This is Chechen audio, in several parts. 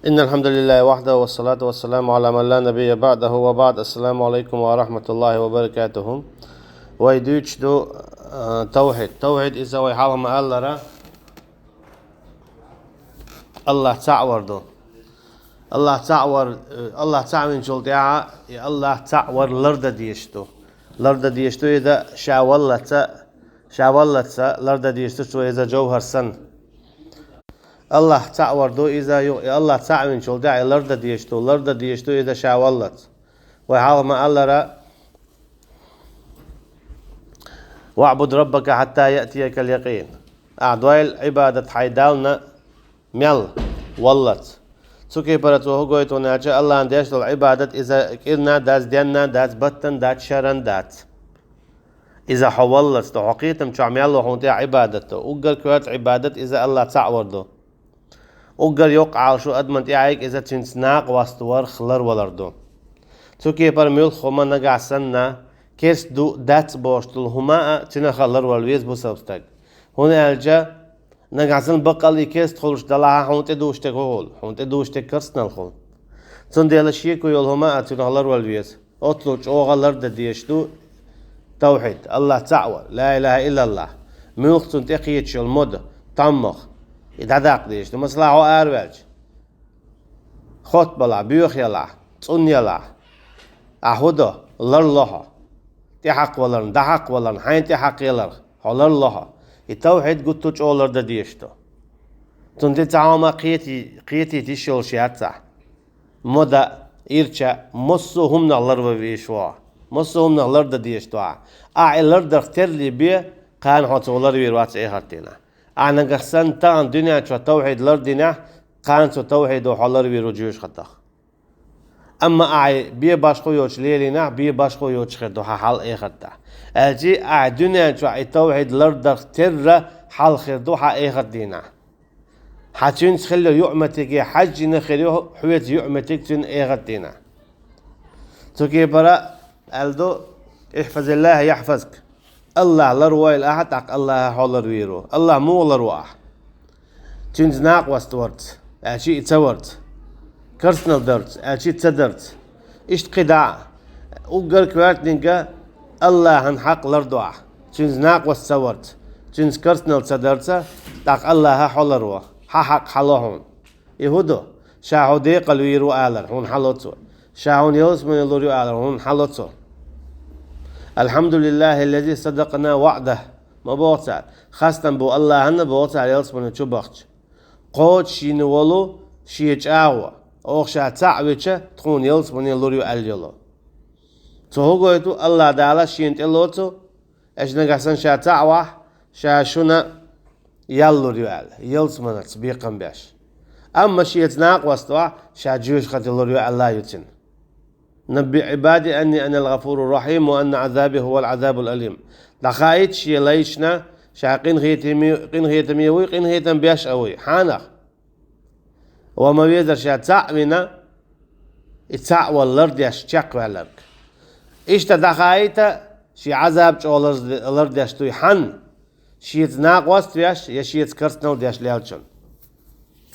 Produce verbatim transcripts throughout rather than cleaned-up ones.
إن الحمد لله وحده والصلاة والسلام على من لا نبي بعده وبعد. السلام عليكم ورحمة الله وبركاته. Вай дуьйцуш ду, а, тавхьид. Тавхьид иза вай хьалха ма-аллара, АллахӀ цхьаъ вар ду. АллахӀ цхьаъ вар, э, АллахӀ цхьаъ винчул тӀаьхьа, и АллахӀ цхьаъ вар лардан дезаш ду. Лардан дезаш ду иза ша валлалца, ша валлалца лардан дезаш ду цо иза жовхӀар санна. АллахӀ цхьаъ вар ду иза, ю-, АллахӀ цхьаъ винчул тӀаьхьа и лардан дезаш ду, лардан дезаш ду иза ша валлалца. Вай хьалха ма-аллара: «واعبد ربك حتى يأتيك اليقين». Ахь дойла Ӏибадат хьай Далла мел валлалца. Цу кепара цо хӀу гойту аьлча, АллахӀана деш долу Ӏибадат иза кӀирнах дац, деннах дац, баттанах дац, шарахь дац. Иза хьо валлалца ду, хьо кхетам чохь мел ву хьуна тӀехь Ӏибадат ду. Уггар коьрта Ӏибадат иза АллахӀ цхьаъ вар ду. Уггар йоккха Ӏалашо адамна тӀехь а йийг иза цуьнца накъост варх ларвалар ду. Цу кепара муьлхха хӀума нагахь санна керста ду, дац бохуш долу хӀума а цуьнах а ларвала веза бусалба стаг. ХӀунда аьлча нагахь санна баккъалла и керста хуьлуш далахь а, хьуна тӀедугӀуш дерг хӀун хуьлу? Хьуна тӀедугӀуш дерг керстанал хуьлу. Цундела шеко йолу хӀума а цуьнах ларвала веза. Оццул чӀогӀа лардан дезаш ду тавхьид, АллахӀ цхьаъ вар, ла илахӀа иллаллахӀ. Муьлхха цунна тӀекхеташ йолу мода, таммагӀа, и дӀадаккха дезаш ду. Масала, хьо араваьлча, хотта балахь, боьха ялахь, цӀунна ялахь, ахь хӀун до, ларло хьо. ТӀехьакхаваларна, дӀахьакхаваларна, хьайна тӀехьакхъяларх хьо ларло хьо. И тавхьид гуттар а чӀогӀа лардан дезаш ду. Цунна тӀе цхьа хӀума кхети-, кхетийта йиш йолуш яц ахь. Мода, ирча, массо а хӀуманах ларван везаш ву ахь. Массо а хӀуманах лардан дезаш ду ахь. Ахь и лардарх терра бен, кхана хьо цо ларвийр вац эхарт дийнахь. Ахь нагахь санна тахана дуьнен чохь тавхьид лардинехь, кхана цу тавхьидо хьо ларвийр ву жоьжахатех. Амма ахь бен башхо йоцуш лелийнехь, бен башхо йоцуш хир ду хьан хьал эхартахь. Аьлча ахь дуьнен чохь и тавхьид лардарх терра хьал хир ду хьан эхарт дийнахь. Хьан цуьнца хилла юкъаметтиге хьаьжжина хир ю хьоьца юкъаметтиг цуьнан эхарт дийнахь. Цу кепара аьлла ду: «احفظ الله يحفظك». АллахӀ ларвойла ахьа, тӀаккха АллахӀа хьо ларвийр ву. АллахӀ муха ларво ахь? Цуьнца накъост варца, аьлча и ца варца, керстанал дарца, аьлча и ца дарца. Иштта кхидӀа а, уггар коьртаниг а АллахӀан хьакъ лардо ахь. Цуьнца накъост ца варца, цуьнца керстанал ца дарца, тӀаккха АллахӀа хьо ларво, хьан хьакъ хьан ло хьуна. И хӀун ду? Ша хьо декъала вийр ву алар, хьуна хьан ло цо. Ша хьуна ялсамане лур ю алар, хьуна хьан ло цо. «الحمد لله الذي صدقنا وعده», ма боху цара. Хастам бу АллахӀана, боху цара, ялсамане чу бахча. Кхочуш йина волу шен чӀагӀо, оха ша цхьаъ вича, тхуна ялсамане лур ю аьлла йолу. Цо хӀун гойту? АллахӀ Дала шена тӀе лоцу, аша нагахь санна ша цхьаъ вахь, ша шуна ял лур ю аьлла, ялсаманца бекхам беш. Амма шеца накъост вахь, ша жоьжахате лур ю аьлла ю цуьнан. «نبئ عبادي أني أنا الغفور الرحيم وأن عذابي هو العذاب الأليم». ДӀахаийта шен лайшна, ша къинхетаме, къинхетаме вуй, къинхетам беш а вуй. Хьанах? Ва ма везар ша цхьаъ вина, и цхьаъ вала лардеш чекхваьлларг. Иштта дӀахаийта, шен Ӏазаб чӀогӀа ларз-, лардеш дуй хьанна, шеца накъост веш я шеца керстанал деш леллачун,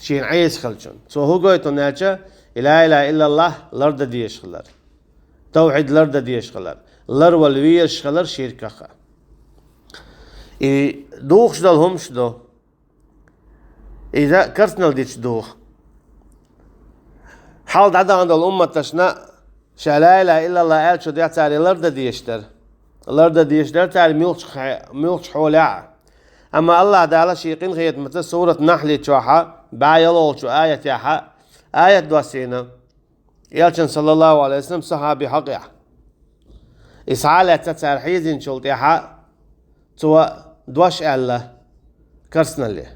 шена Ӏеса хиллачун. Цо хӀун гойту аьлча, и ла илахӀа иллаллахӀ лардан дезаш хилар, тавхьид лардан дезаш хилар, ларвала везаш хилар ширках а. И духуш долу хӀумаш ду. Иза керстанал дича духу. Хьал дӀадахана долу умматашна ша ла илахӀа иллаллахӀ аьллачу тӀехь цара лардан дезаш дара. Лардан дезаш дара цара муьлххачу хье-, муьлххачу хьолехь а. Амма АллахӀ Дала шен къинхетамца сурат Нахьли чохь а, бӀе ялхалгӀачу аятехь а, аят доссийна. Элчан, саллаллаху Ӏалайхи ва саллам, сахьаби хьакъехь. Иза хьалаьцна цара хьийзинчул тӀаьхьа цо дош аьлла керстаналле.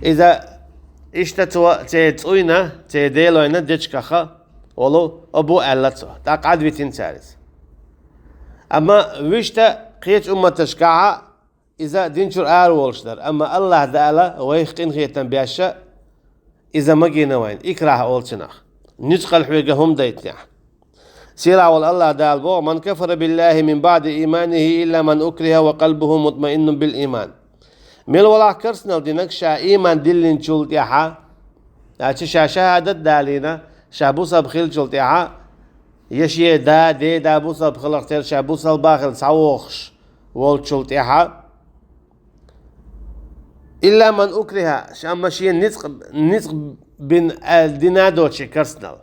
Иза иштта цо церан цӀуйна, церан делойна дечкаха волу Абу аьлла цо. ТӀаккха Ӏадвитина цара иза. Амма вуьшта кхечу умматашкахьа иза динчуьра ара волуш дара, амма АллахӀ Дала вайх къинхетам беш а, иза магийна вайна, икрахь олу цунах, нуьцкъала хьоьга хӀума дайтинехь. Сийлахь волу АллахӀ Дала боху: «من كفر بالله من بعد إيمانه إلا من أكره وقلبه مطمئن بالإيمان». Мила валахь керстанал динарг ша ийман диллинчул тӀаьхьа, Аьлча ша шахӀадат далийна, ша бусалба хилчул тӀаьхьа, я шен да, деда бусалба хиларх тера ша бусалба хила цхьавогӀуш волчул тӀаьхьа, илла ман укриха, ш-, амма шен ницкъ, ницкъ бина, э, дина доцу шен карснал.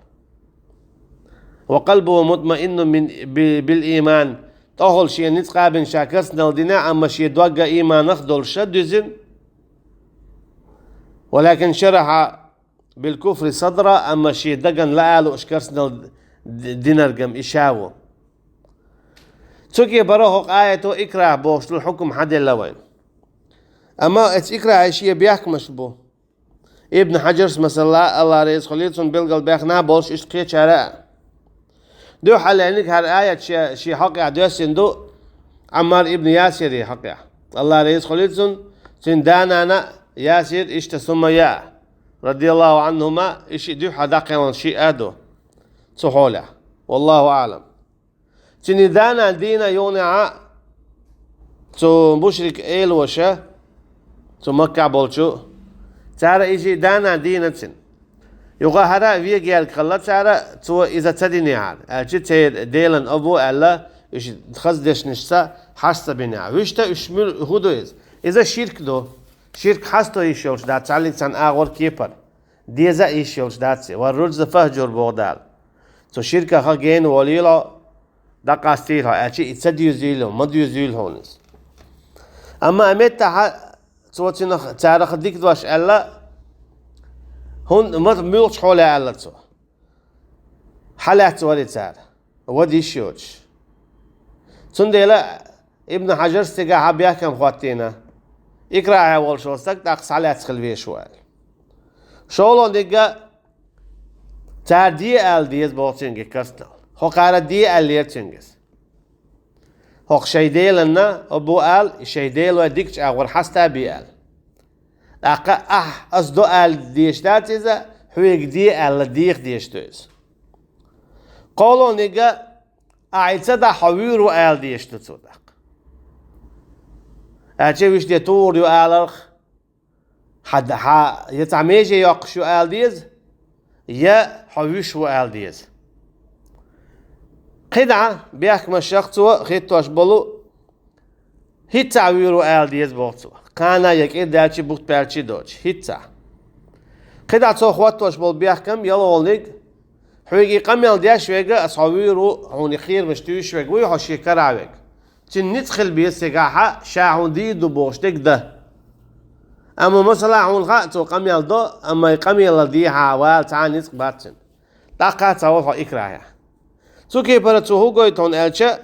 Ва къалбуху мутмаиннун мин, би-, бил иман, тӀехула шен ницкъ а бина ша карснал дина, амма шен дог а иманах долуш а дуьзина. Валакин шараха бил куфри садра, амма шен дагана лаа лууш карснал д-, динаргам и ша ву. Цу кепара хӀокху аято икрах бохуш долу хьукум хьаделла вайна. Амма эцу икрахье шен бехкамаш бу. Ибн Хьаджарс, масала, Алла реза хуьлийла цунна, билгал бехна болуш иштта кхечара а. Дуьххьарлерниг хӀара аят ше, шен хьокъехь доьссина ду Ӏаммар ибн Ясири хьокъехь. Алла реза хуьлийла цунна, цуьнан да-нана Ясир иштта Сумайя, радияллаху Ӏанхума, и шиъ дуьххьара дӀакхелхина шиъ а ду цу хьолехь. Валлаху аӀлам. Цуьнан да-нана дийна юханехьа цу мушрик элоша, цу Маккахь болчу, цара иза да-нана дийна цуьнан. Юха хӀара вен герга хилла цара, цо иза ца динехьара, аьлча церан делан обу аьлла, уьш хаза дешнашца хьаста бинехь. Вуьшта уьш муьлу-, хӀун ду иза? Иза ширк ду. Ширк хьасто йиш йолуш дац цхьаьллиг цхьана агӀор кепара. Деза а йиш йолуш дац и. Ва рурза фахьжур боху Дала. Цу ширкаха гена волийла хьо, дӀакъастийла хьо, аьлча и ца доьзийла, ма доьзийла хьуна иза. Амма а меттахьа цо цунах, царах дика дош аьлла, хӀун-, ма-, муьлхачу хьоле аьлла цо. Хьалаьцна вара и цара. Вада йиш йоцуш. Цундела Ибн Хьаджарс цигахьа бехкам хӀоттийна, икрахье волуш волу стаг тӀаккха схьалаьцна хила везаш ву аьлла. ШолгӀаниг а цара де ала деза боху цуьнга карснал. ХӀокхара де аьллера цуьнга иза. ХӀокху шайн деланна обу ала, и шайн делой дикачу агӀор хьаста бе ала. ТӀаккха ахь ас до ала дезаш дац иза, хьоьга де аьлла деха дезаш ду иза. КхоалгӀаниг а ахь и ца дахь хьо вуьйр ву ала дезаш ду цо тӀаккха. Аьлча вуьш де тухур ю аларх, хьан, хьан я цхьа меже йоккхуш ю ала деза, я хьо вуьш ву ала деза. КхидӀа бехкамашах цо хӀиттош болу, хӀинцца а вуьйр ву ала деза боху цо. Кхана я кӀира даьлчи, бутт баьлчи доцуш, хӀинцца а. КхидӀа цо хӀоттош болу бехкам ялхолниг, хьоьга и къамел деш верг а ас хьо вуьйр ву, хьуна кхерамаш туьйсуш верг вуй хьо шен карахь верг. Цуьнан ницкъ хила беза цигахьа, ша хьуна дийр ду бохуш дерг дан. Амма масала хьуна хаьа цо къамел до, амма и къамелал дехьа вала цхьа а ницкъ бац цуьнан. ТӀаккха ца ву хьо икрахьехь. Цу кепара цо хӀун гойту хьуна аьлча,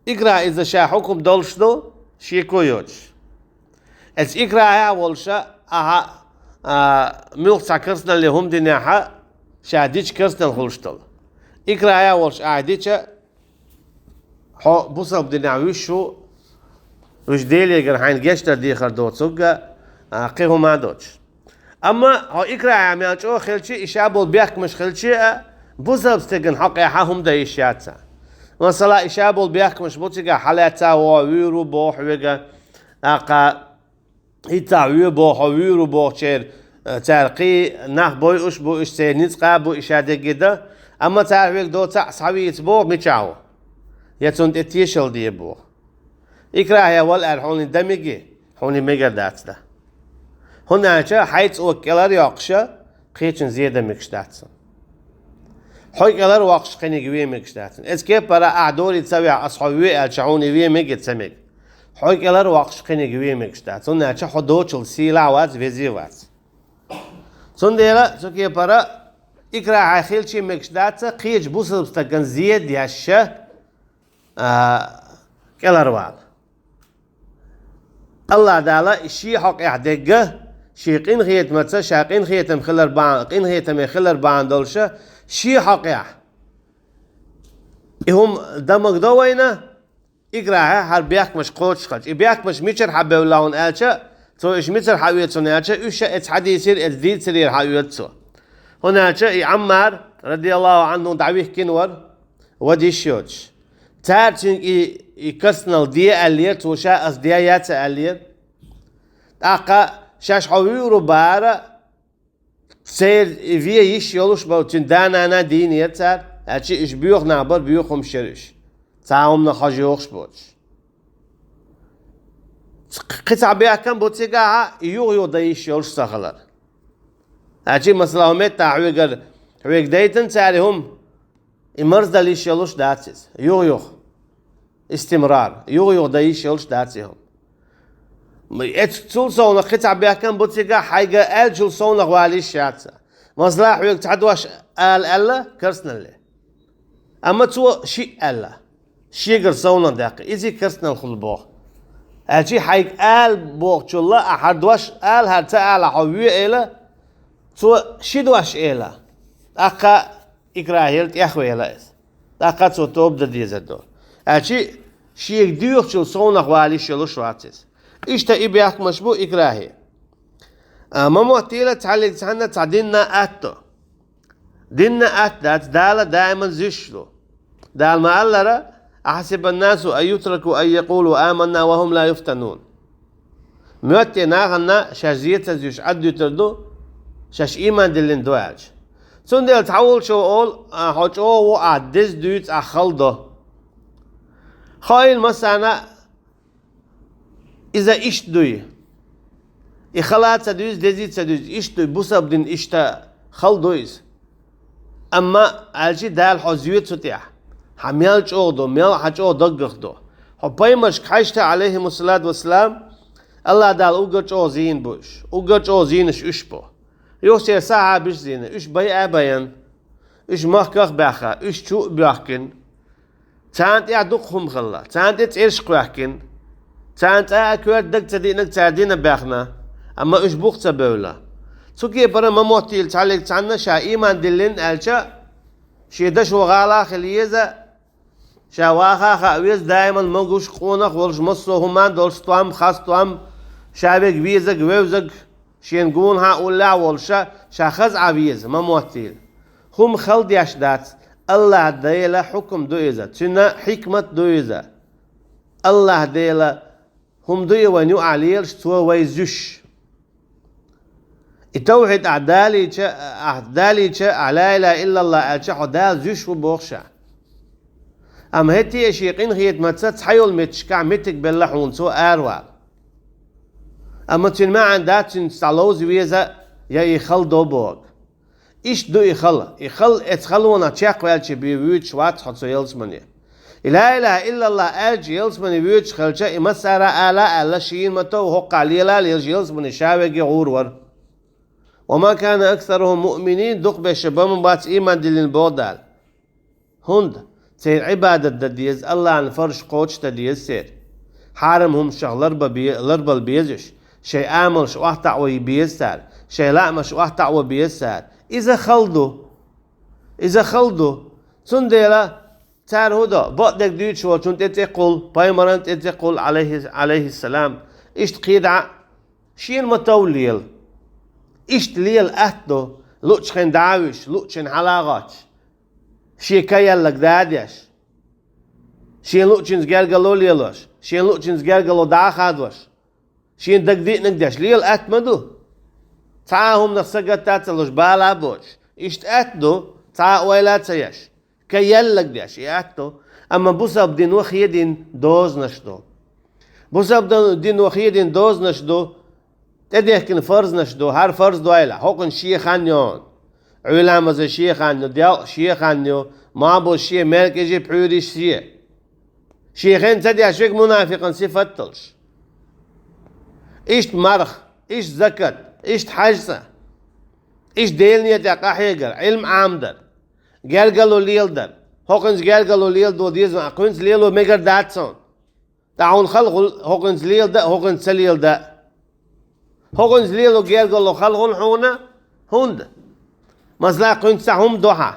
икрахь иза ша хьукум долуш ду, шеко йоцуш. Эцу икрахьехь а волуша, ахьа, а, муьлхха цхьа карсналле хӀума динехьа, ша дича карснал хуьлуш долу. Икрахьехь а волуш ахьа дича, хьо бусалба динехь вуьш ву, вуьш Делегара хьайна гечдар дехар доцург а, а, кхин хӀума а доцуш. Амма хьо икрахьехь мел чӀогӀа хилчи, и ша болу бехкамаш хилчи а, бусалба стеган хьокъехьа хӀума дан йиш яц царна. Масала, и ша болу бехкамаш бу цигахь хьалаьцна ву, вуьйр ву боху хьоьга, тӀаккха хӀинцца а вуьйр боху, хьо вуьйр ву бохучеран, э, цара кхин нах бойуш бу, уьш церан ницкъ а бу, и ша дерриге дан. Амма цара хьоьга доцахь схьавийца боху, мичахь ву? Я цунна тӀе тешалла де боху. Икрахьехь вала аьлла хьуна дан мегий, хьуна мегар дац дан. ХӀунда аьлча хьайн цӀока кӀелхьара йоккхуша, кхечун зе дан мегаш дац цунна. Хьо кӀелхьара воккхуш кхиниг вен мегаш дац цунна. Эцу кепара ахь дори ца вехь, ас хьо ве аьлча, хьуна вен мега, ца мега. Хьо кӀелхьара воккхуш кхиниг вен мегаш дац. ХӀунда аьлча хьо доцчул сийлахь вац, везе вац. Цундела цу кепара икрахьехь хилчи мегаш дац, кхечу бусалба стаган зе деш ша, а, кӀелхьарвала. Аллах Дала шен хьокъехь дерг а, шен къинхетамца, ша къинхетам хилар бахьана, къинхетаме хилар бахьана долуша, шен хьокъехь и хӀума дан магадо вайна, икрахьехь хӀара бехкамаш кхочушхьарча. И бехкамаш мичара хьабевлла хьуна аьлча, цо уьш мицара хьаоьцу хьуна аьлча, уьш а эцу хьадийсера, эцу дийцарера хьаоьцу цо. ХӀунда аьлча и Ӏаммар, радияллаху Ӏанху, дӀавихкина вара, вада йиш йоцуш. Цара цуьнга и, и карснал де аьллера, цо ша ас де яц а аьллера. ТӀаккха шаьш хьо вуьйр ву бара, Церан вен йиш йолуш бара, цуьнан да-нана дийна яра цара, аьлча уьш боьха нах бара, боьха хӀумнаш яра уьш. Цхьа хӀуманах хьожа йогӀуш боцуш. Кхин цхьа бехкам бу цигахь, и юха-юха дан йиш йолуш ца хилар. Аьлча, масала, хӀун меттахь хьоьгара, хьоьга дайтина цара и хӀума, и марздала йиш йолуш дац иза. Юха-юха. Истимрар. Юха-юха дан йиш йолуш дац и хӀума. Эцу цул совнах кхин цхьа бехкам бу цигахь, хьайга аьллачул совнах вала йиш яц. Масала, хьоьга цхьа дош ала аьлла, керстаналле. Амма цо шиъ аьлла. Шегара совнах даьккхи. Иза керстаналла хуьлу боху. Аьлча хьайга ала бохучул а хьара дош ала, хьара ца ала хьо ве эла, цо ши дош эла. ТӀаккха икрахьера тӀехвела иза. ТӀаккха цо тоба дан дезар ду. Аьлча шега доьхучул совнах вала йиш йолуш вац иза. Иштта и бехкамаш бу икрахье. А, ма моттийла цхьаллиг цхьанна цхьа динна атто. Динна атта дац, Дала даиман зуьйш ду. Дала ма-аллара: «أحسب الناس أن يتركوا أن يقولوا آمنا وهم لا يفتنون». Моьтту нахана шаьш зен ца зуьйш Ӏаддуьтур ду, шаьш ийман диллина ду аьлча. Цундела цхьаволчо олу: «А, хьо чӀогӀа ву, ахь деза дуьйцу, ахь хала до». Хаийна массарна а иза иштта дуй. И хала а ца дуьйцу, деза а ца дуьйцу, иштта дуй, бусалба дин иштта хала ду иза. Амма аьлча Дала хьо зоьду цу тӀехь. Хьан мел чӀогӀа ду, мел хьан чӀогӀа даггах ду. Хьо пайхамаршка хьаьжча, алейхимуссалату вассалам, Аллах Дала уггар чӀогӀа зийна бу уьш. Уггар чӀогӀа зийнаш уьш бу. Юха церан сахьабаш зийна, уьш байа а байина. Уьш махках а баьхна, уьш чу а боьхкина. Царна тӀехь дукха хӀума хилла, царна тӀе цӀераш кхоьхкина. Царна цкъа а коьрта дага ца диънарг цара дина баьхна, амма уьш бух ца бевлла. Цу кепара ма моттийла цхьаллиг цхьанна ша ийман диллина аьлча, шен дашо гӀала а хила еза, ша ваха а хаа веза, даиман могуш, къонах а волуш, массо а хӀуманна долуш, стом, хастом, ша верг везарг, вевзарг, шена гонахьа уллехь а волуша, ша хаза Ӏа веза, ма моттийла. ХӀума хала деш дац, Аллах Делан хьукам ду иза, цуьнан хьикмат ду иза. Аллах Делан хӀума ду и вайна юкъахь лелаш, цо вай зуьйш. И тавхьид ахь далийча, ахь далийча, ахь ла илаха иллаллах аьлча, хьо Дала зуьйш ву боху ша. Амма хӀетте а шен къинхетамаца цхьайолу метташкахь меттиг белла хьуна цо аравала. Амма цуьнан маьӀна дац цуьнца цхьа ловза веза я и хала до бохург. Иштта ду и хала. И хала эцу халонах чекхваьлча бен вуьйцуш вац хьо цу ялсамане. И ла илаха иллаллах аьлча ялсамане вуьйцуш хилча, и массара а ала а аьлла, шена ма-тов хӀоккхахь лела а лелаш ялсамане ша верге гӀур вара. «وما كان أكثرهم مؤمنين», дукхахберш бан ма бац ийман диллина боху Дала. ХӀунда церан Ӏибадат дан деза, Аллахьан фарзаш кхочушдан деза церан. Хьарам хӀуманашах ларба бе-, ларбала беза уьш. Шайн амалш охьатаӀо беза цара. Шайн лаамаш охьатаӀо беза цара. Иза хала ду. Иза хала ду. Цундела цара хӀун до? Бакъдерг дуьйцуш волчунна тӀе цӀе кхуллу, пайхамарна тӀе цӀе кхуллу, алейхи-, алейхиссалам. Иштта кхин дӀа а шена ма-тов лела. Иштта лела атта ду, луъучу хенахь дӀа а вуьйш, луъучу хенахь хьала а гӀоттуш. Шен каяллаг да а деш. Шен луъучуьнца гергарло лелош, шен луъучуьнца гергарло дӀа а хадош. Шена дага диънарг деш, лела атта ма ду. Цхьа а хӀуманах сагатта а ца луш, бала а боцуш. Иштта атта ду, цхьа а ойла а ца еш. Каяллаг деш, и атта ду. Амма бусалба дино хедийна дозанаш ду. Бусалба дино хедийна дозанаш ду, тӀедехкина фарзанаш ду, хӀара фарз дойла, хӀокхуьнца шен хан ю. Ӏуьйламаза шен хан ю, делкъа шен хан ю, мабуш шен, меркӀижи, пхьуьйриш шен. Шен хен ца деш верг мунафикъан сифат долуш. Иштта марха, иштта закат, иштта хьаьжцӀа, иштта Делан некъа тӀехь къахьегар, Ӏилма Ӏамадар, гергарло леладар. ХӀокхуьнца гергарло леладо деза, кхуьнца лело мегар дац хьуна. Ткъа хьуна хала хуьлу хӀокхуьнца леладан а, хӀокхуьнца ца леладан а. ХӀокхуьнца лело гергарло хала хуьлу хьуна, хӀунда? Масала, кхуьнца цхьа хӀума до хьан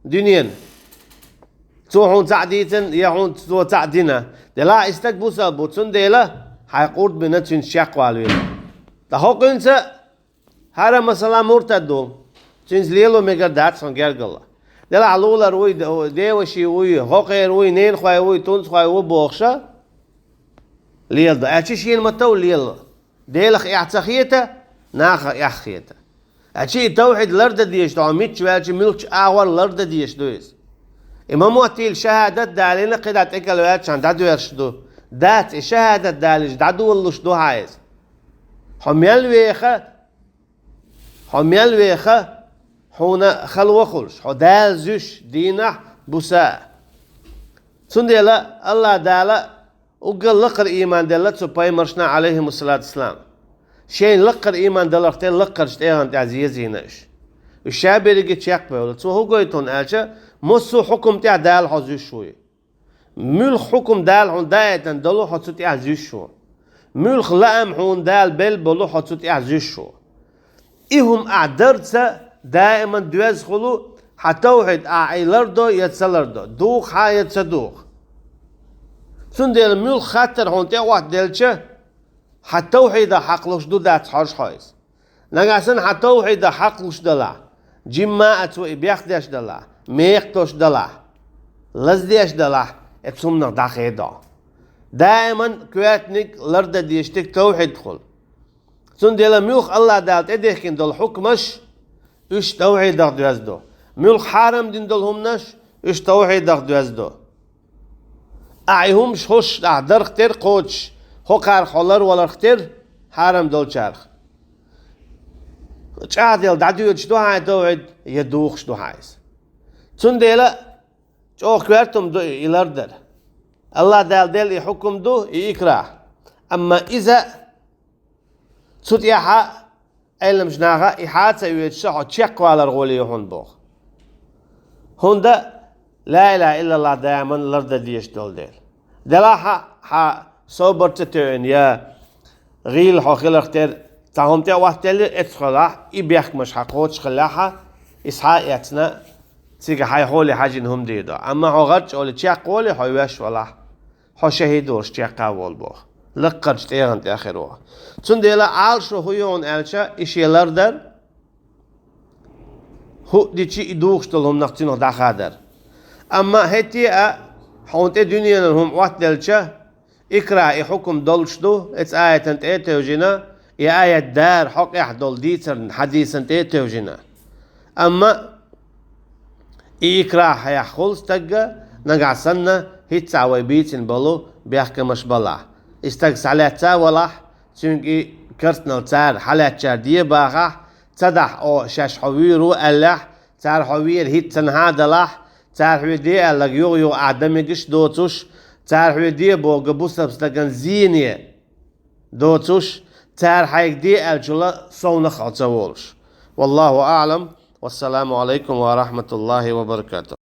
дуьненан. Цо хьуна цхьаъ дийцина, я хьуна цо цхьаъ дина. Делахь и стаг бусалба ву, цундела хьайн къурд бина цуьнца чекхвала веза. Ткъа хӀокхуьнца хӀара, масала, муртад ву, цуьнца лело мегар дац хьуна гергарло. Делахь лулар вуй, деваши вуй, хӀокхера вуй, ненахой вуй, тунцхой ву бохуша, леладо. Аьлча шена ма-тов лела. Делах эхь ца хета, нахах эхь хета. Ачи и тавхьид ларда дезаш ду, хьо мичча ваьлча, муьлххача агӀор ларда дезаш ду иза. И ма моттийла шахӀадат далийна кхидӀа тӀекӀел ваьлча хьан дӀадоьрзуш ду. Дац, и шахӀадат далийча дӀадолалуш ду хьан иза. Хьо мел веха, хьо мел веха, хьуна хала вахалуш, хьо Дала зуьйш дийнахь, буса а. Цундела Аллах Дала уггар лакхара ийман делла цу пайхамаршна, Ӏалайхимуссалату вассалам. Шайна лакхара ийман даларх тера лакхарча тӀегӀан тӀехь зезийна уьш. Уьш ша берриге чекхбевлла. Цо хӀу гойту хьуна аьлча, массо а хьукум тӀехь Дала хьо зуьйш ву. Муьлха хьукум Дала хьуна даийтина долу хьо цу тӀехь зуьйш ву. Муьлха лаам хьуна Дала белла болу хьо цу тӀехь зуьйш ву. И хӀума ахь дарца даиман доьзна хуьлу, хьан тавхьид ахь и лардо я ца лардо, духу хьан я ца духу. Цундела муьлха хаттар хьуна тӀеоттаделча, хьан тавхьидах хьакхалуш ду дац хьожа хьо иза. Нагахь санна хьан тавхьидах хьакхалуш далахь, жимма а цо и бехдеш далахь, мекхадеш далахь, лаздеш далахь, э, цу хӀуманах дӀахедо. Даиман коьртаниг ларда дезаш дерг тавхьид хуьлу. Цундела муьлха Аллах Дала тӀедехкина долу хьукмаш, уьш тавхьидах доьзна ду. Муьлха хьарам дина долу хӀуманаш, уьш тавхьидах доьзна ду. Ахь и хӀумаш хӀуш ахь дарх тера кхочуш, хӀокхарах хьо ларваларх тера, хьарам долчарах. ЧӀагӀделла дӀадоьдуш ду хьан тавхьид, я духуш ду хьан иза. Цундела чӀогӀа коьрта хӀума ду и, и лардар. Аллах Дала делла и хьукум ду, и икрахь. Амма иза цу тӀехьа Ӏеламчу наха и хьа а ца оьцуш хьо чекхвалар гӀоле ю хьуна боху. ХӀунда ла илаха иллаллах даиман ларда дезаш долу дела. Делахь а хьан собар ца тоьйна я гӀийла хьо хиларх тера, цхьа хӀума тӀеоттаделлера эцхьолахь, и бехкамаш хьан кхочуш хиллехь а, иза хьа а эцна, цига хьайн хьоле хьажийна хӀума дийр ду. Амма хьо гӀарчӀ олий чекхволий хьо веш валахь, хьо шахӀид волуш чекхволу боху. Лакхарчу тӀегӀан тӀехь хир ву. Цундела Ӏалашо хӀун ю хьуна аьлча, и шен лардар, хӀуъа дичи и духуш долу хӀуманах цуьнах дӀахадар. Амма хӀетте а хьуна тӀе дуьненан хӀума оттаделча, икрахь и хьукум долуш ду, эцу аятан тӀе а тевжина, и аят дара хьокъехь долу дийцарна хьадийсан тӀе а тевжина. Амма и икрахь хьехахула стагга, нагахь санна хӀинцца вай бийцина болу бехкамаш балахь. И стаг схьалаьцна валахь, цуьнга и карснал цара хьалаьцначара де бахахь, ца дахь оха шаьш хьо вуьйр ву аьллехь, цара хьо вера хӀинцца санна хьа а далахь, цара хьоьга де аьлларг юха-юха ахь дан мегаш доцуш, цара хьоьга де бохург бусалба стагана зене доцуш, цара хьайга де аьллачул совнах а хьо ца волуш. Валлаху аӀлам. Вассаламу Ӏалайкум ва рахьматуллахӀи ва баракатухӀ.